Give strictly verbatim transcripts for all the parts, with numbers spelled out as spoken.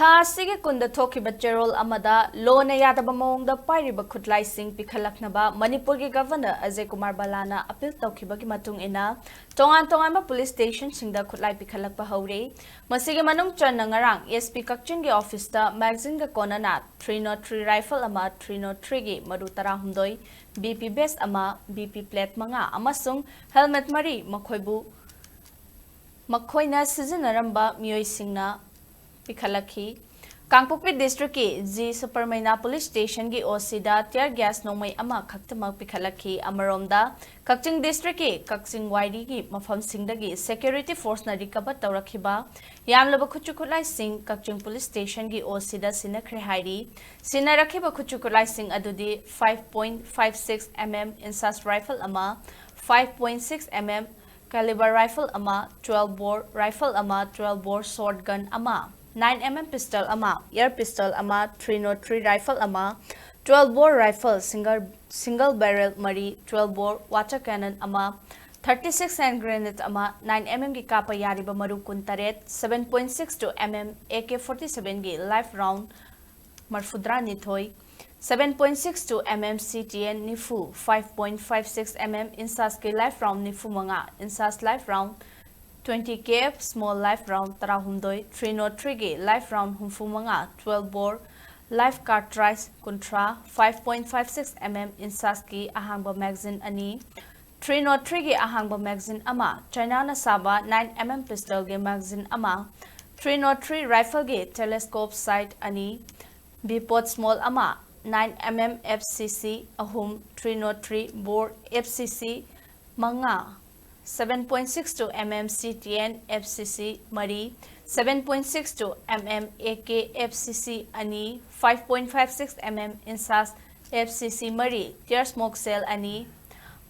ꯊꯥ ꯑꯁꯤꯒꯤ ꯀꯨꯟꯗ ꯊꯣꯛꯈꯤꯕ ꯆꯦꯔꯣꯜ ꯑꯃꯗ ꯂꯣꯅ ꯌꯥꯗꯕ ꯃꯑꯣꯡꯗ ꯄꯥꯏꯔꯤꯕ ꯈꯨꯠꯂꯥꯏꯁꯤꯡ ꯄꯤꯈꯠꯂꯛꯅꯕ ꯃꯅꯤꯄꯨꯔꯒꯤ ꯒꯚꯔꯅꯔ ꯑꯖꯌ ꯀꯨꯃꯥꯔ ꯕꯂꯥꯅ ꯑꯄꯤꯜ ꯇꯧꯈꯤꯕꯒꯤ ꯃꯇꯨꯡ ꯏꯟꯅ ꯇꯣꯉꯥꯟ ꯇꯣꯉꯥꯟꯕ ꯄꯨꯂꯤꯁ ꯁ꯭ꯇꯦꯁꯟꯁꯤꯡꯗ ꯈꯨꯠꯂꯥꯏ ꯄꯤꯈꯠꯂꯛꯄ ꯍꯧꯔꯦ꯫ ꯃꯁꯤꯒꯤ ꯃꯅꯨꯡ ꯆꯟꯅ ꯉꯔꯥꯡ ꯑꯦꯁ ꯄꯤ ꯀꯛꯆꯤꯡꯒꯤ ꯑꯣꯐꯤꯁꯇ ꯃꯦꯒꯥꯖꯤꯟꯒ ꯀꯣꯟꯅꯅ ꯊ꯭ꯔꯤ ꯅꯣꯠ ꯊ꯭ꯔꯤ ꯔꯥꯏꯐꯜ ꯑꯃ, ꯊ꯭ꯔꯤ ꯅꯣꯠ ꯊ꯭ꯔꯤꯒꯤ ꯃꯔꯨ ꯇꯔꯥꯍꯨꯝꯗꯣꯏ, ꯕꯤ ꯄꯤ ꯕꯦꯁ ꯑꯃ, ꯕꯤ ꯄꯤ ꯄ꯭ꯂꯦꯠ ꯃꯉꯥ ꯑꯃꯁꯨꯡ ꯍꯦꯜꯃꯦꯠ ꯃꯔꯤ ꯃꯈꯣꯏꯕꯨ ꯃꯈꯣꯏꯅ ꯁꯤꯖꯤꯟꯅꯔꯝꯕ ꯃꯤꯑꯣꯏꯁꯤꯡꯅ ꯄꯤꯈꯠꯂꯛꯈꯤ꯫ ꯀꯥꯡꯄꯣꯛꯄꯤ ꯗꯤꯁꯇ꯭ꯔꯤꯛꯀꯤ ꯖꯤ ꯁꯨꯄꯔꯃꯩꯅꯥ ꯄꯨꯂꯤꯁ ꯁ꯭ꯇꯦꯁꯟꯒꯤ ꯑꯣ ꯁꯤꯗ ꯇꯤꯌꯔ ꯒ꯭ꯌꯥꯁ ꯅꯣꯡꯃꯩ ꯑꯃꯈꯛꯇꯃꯛ ꯄꯤꯈꯠꯂꯛꯈꯤ꯫ ꯑꯃꯔꯣꯝꯗ, ꯀꯛꯆꯤꯡ ꯗꯤꯁꯇ꯭ꯔꯤꯛꯀꯤ ꯀꯛꯆꯤꯡ ꯋꯥꯏꯔꯤꯒꯤ ꯃꯐꯝꯁꯤꯡꯗꯒꯤ ꯁꯦꯀ꯭ꯌꯨꯔꯤꯇꯤ ꯐꯣꯔꯁꯅ ꯔꯤꯀꯚꯔ ꯇꯧꯔꯛꯈꯤꯕ ꯌꯥꯝꯂꯕ ꯈꯨꯠꯁꯨ ꯈꯨꯠꯂꯥꯏꯁꯤꯡ ꯀꯛꯆꯤꯡ ꯄꯨꯂꯤꯁ ꯁ꯭ꯇꯦꯁꯟꯒꯤ ꯑꯣ ꯁꯤꯗ ꯁꯤꯟꯅꯈ꯭ꯔꯦ ꯍꯥꯏꯔꯤ꯫ ꯁꯤꯟꯅꯔꯛꯈꯤꯕ ꯈꯨꯠꯁꯨ ꯈꯨꯠꯂꯥꯏꯁꯤꯡ ꯑꯗꯨꯗꯤ five point five six M M INSAS rifle ꯑꯃ, five point six M M caliber rifle ꯑꯃ, twelve bore rifle ꯑꯃ, twelve bore short gun ꯑꯃ, nine M M pistol ꯑꯃ, air pistol ꯑꯃ, three nought three rifle ꯑꯃ, twelve bore rifle single, single barrel ꯃꯔꯤ, twelve bore water cannon ꯑꯃ, thirty-six hand grenade ꯑꯃ, nine M M ꯒꯤ ꯀꯥꯞꯄ ꯌꯥꯔꯤꯕ ꯃꯔꯨ ꯀꯨꯟꯇꯔꯦꯠ, seven point six two M M A K forty-seven ꯒꯤ live round ꯃꯔꯐꯨꯇꯔꯥꯅꯤꯊꯣꯏ, seven point six two M M C T N ꯅꯤꯐꯨ, five point five six M M INSAS ꯀꯤ live round ꯅꯤꯐꯨ ꯃꯉꯥ, INSAS live round twenty K F small live round ꯇꯔꯥꯍꯨꯝꯗꯣꯏ, three nought three ꯒꯤ live round ꯍꯨꯝꯐꯨ ꯃꯉꯥ, twelve bore live cartridge ꯀꯨꯟꯊ꯭ꯔꯥ, five point five six M M INSAS ꯀꯤ ꯑꯍꯥꯡꯕ magazine ꯑꯅꯤ, three nought three ꯒꯤ ꯑꯍꯥꯡꯕ magazine ꯑꯃ, ꯆꯥꯏꯅꯥꯅ ꯁꯥꯕ nine M M pistol ꯒꯤ magazine ꯑꯃ, three nought three rifle ꯒꯤ telescope sight ꯑꯅꯤ, B pot small ꯑꯃ, nine M M F C C ꯑꯍꯨꯝ, three nought three bore F C C ꯃꯉꯥ, seven point six two M M C T N F C C ꯃꯔꯤ, seven point six two M M A K F C C ꯑꯅꯤ, five point five six M M INSAS F C C ꯃꯔꯤ, tear smoke shell ꯑꯅꯤ,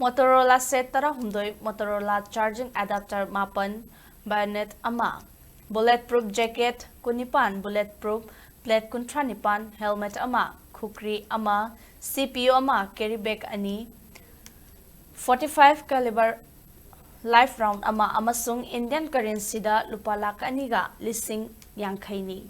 Motorola set ꯇꯔꯥꯍꯨꯝꯗꯣꯏ, Motorola charging adapter ꯃꯥꯄꯟ, bayonet ꯑꯃ, bullet proof jacket ꯀꯨꯟꯅꯤꯄꯥꯟ, bullet proof plate ꯀꯨꯟꯊ꯭ꯔꯥ ꯅꯤꯄꯥꯟ, helmet ꯑꯃ, ꯈꯨꯒ꯭ꯔꯤ ꯑꯃ, C P U ꯑꯃ, carry bag ꯑꯅꯤ, forty-five caliber live round ꯑꯃ ꯑꯃꯁꯨꯡ Indian currency ꯗ ꯂꯨꯄꯥ ꯂꯥꯈ ꯑꯅꯤꯒ ꯂꯤꯁꯤꯡ ꯌꯥꯡꯈꯩꯅꯤ꯫